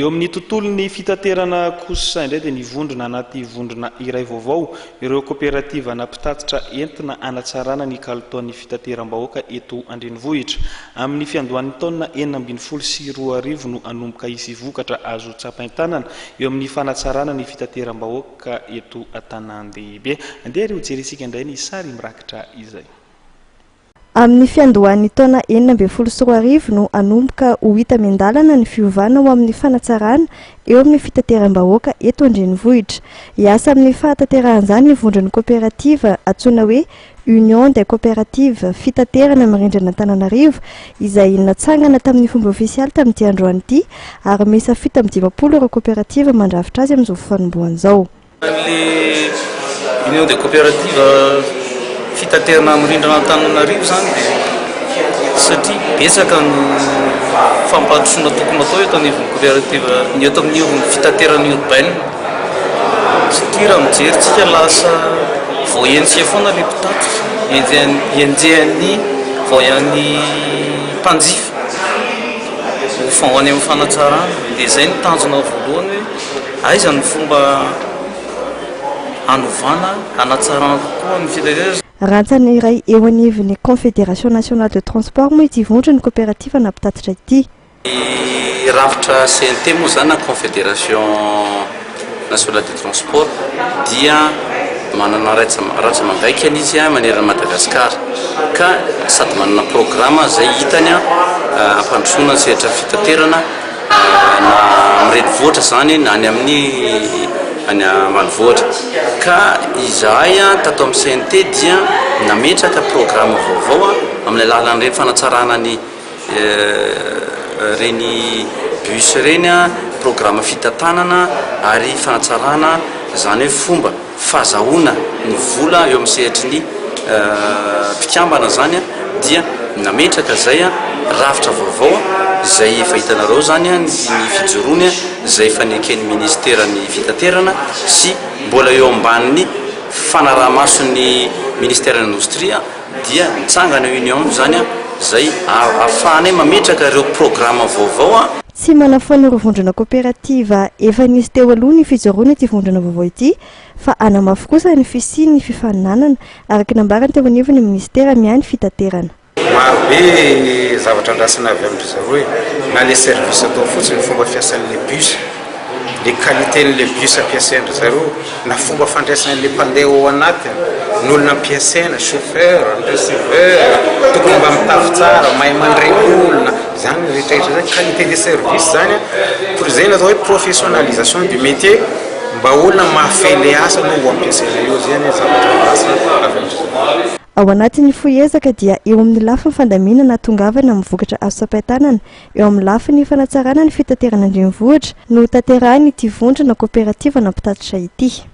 Eo amin'ny tontolon'ny fitaterana kosa indray dia nivondrona anaty vondrona iray vaovao ireo kaoperativa mpitatitra entina hanatsarana ny kalitaon'ny fitateram-bahoaka eto an-drenivohitra. Amin'ny fiandohan'ny taona 2016 no hanomboka hisy vokatra azo tsapain-tanana eo amin'ny fanatsarana ny fitateram-bahoaka eto an-tanàn-dehibe. Andeha ary hojerentsika indray ny sary mirakitra izay. Amin'ny fiandohan'ny taona 2016 no hanomboka ho hita miandalana ny fiovana ho amin'ny fanatsarana eo amin'ny fitateram-bahoaka eto an-drenivohitra. Hiasa amin'ny fahatanterahan'izany ny vondron'ny kaoperativa antsoina hoe Union des coopératives fitaterana mirindra an'Antananarivo izay natsangana tamin'ny fomba ofisialy tamin'ity androany ity ary miisa 57 ireo kaoperativa mandrafitra azy amin'izao fanombohana izao. Le Union des coopératives fitaterana mirindra an'Antananarivo zany dia satria betsaka ny fampandrosoana tokony atao eto anivon'ny coopérative, ny eto amin'ny fitaterana urbaine, satria raha mijery tsika lasa voahenjika foana le mpitatitra, enjehan'ny voahan'ny mpanjifa ho any amin'ny fanatsarana. Dia izay no tanjona voalohany hoe aiza ny fomba hanovana, hanatsarana kokoa ny fitaterana. Rantsana iray eo anivon'ny Confédération nationale de transport moa ity vondron'ny kaoperativa mpitatitra ity. Ny rafitra CNT moa zany na Confédération nationale de transport dia manana ratsa-mangaikany izy manerana Madagasikara, ka sady manana programme izay hitany hampandrosoana ny sehatra fitaterana na amin'ny renivohitra zany na any amin'ny any ambanivohitra. Ka izahay tato amin'ny CNT dia nametraka programme vaovao amin'ny alalan'ireny fanatsarana ny ireny bus ireny, programme fitantanana ary fanatsarana izany hoe fomba fahazahoana ny vola eo amin'ny sehatry ny mpikambana zany dia nametraka izay rafitra vaovao izay efa hitanareo zany ny fijoroany izay efa neken'ny ministeran'ny fitaterana sy mbola eo ambanin'ny fanaraha-mason'ny ministeran'ny indostria. Dia mitsangana union zany izay ahafahanay mametraka ireo programme vaovao. Tsy manafoana ireo vondrona kaoperativa efa nisy teo aloha ny fijoroana ity vondrona vaovao ity fa hanamafy kosa ny fisian'ny fifaninanana, araka ny nambarany teo anivon'ny minisitera miahy ny fitaterana. Maro be zavatra andrasana avy amin-dry zareo e! Na le service atao fotsiny, fomba fiasan'le bus, le qualité-n'le bus ampiasain-dry zareo, na fomba fandraisan'le mpandeha ao anatiny, ny olona ampiasaina, chauffeur, ny receveur, tokony mba mitafy tsara, mahay mandray olona, zany rehetra rehetra zany, qualité de service zany an, zay no atao hoe professionnalisation du métier, mba olona mahafehy le asa no ho ampiasaina eo, zay anie zavatra andrasana avy amin-dry zareo. Ao anatin'ny fohy ezaka dia eo amin'ny lafiny fandaminana hahatongavana amin'ny vokatra azo tsapain-tanana eo amin'ny lafiny fanatsarana ny fitaterana an-drenivohitra no hotanterahin'ity vondrona kaoperativa mpitatitra ity.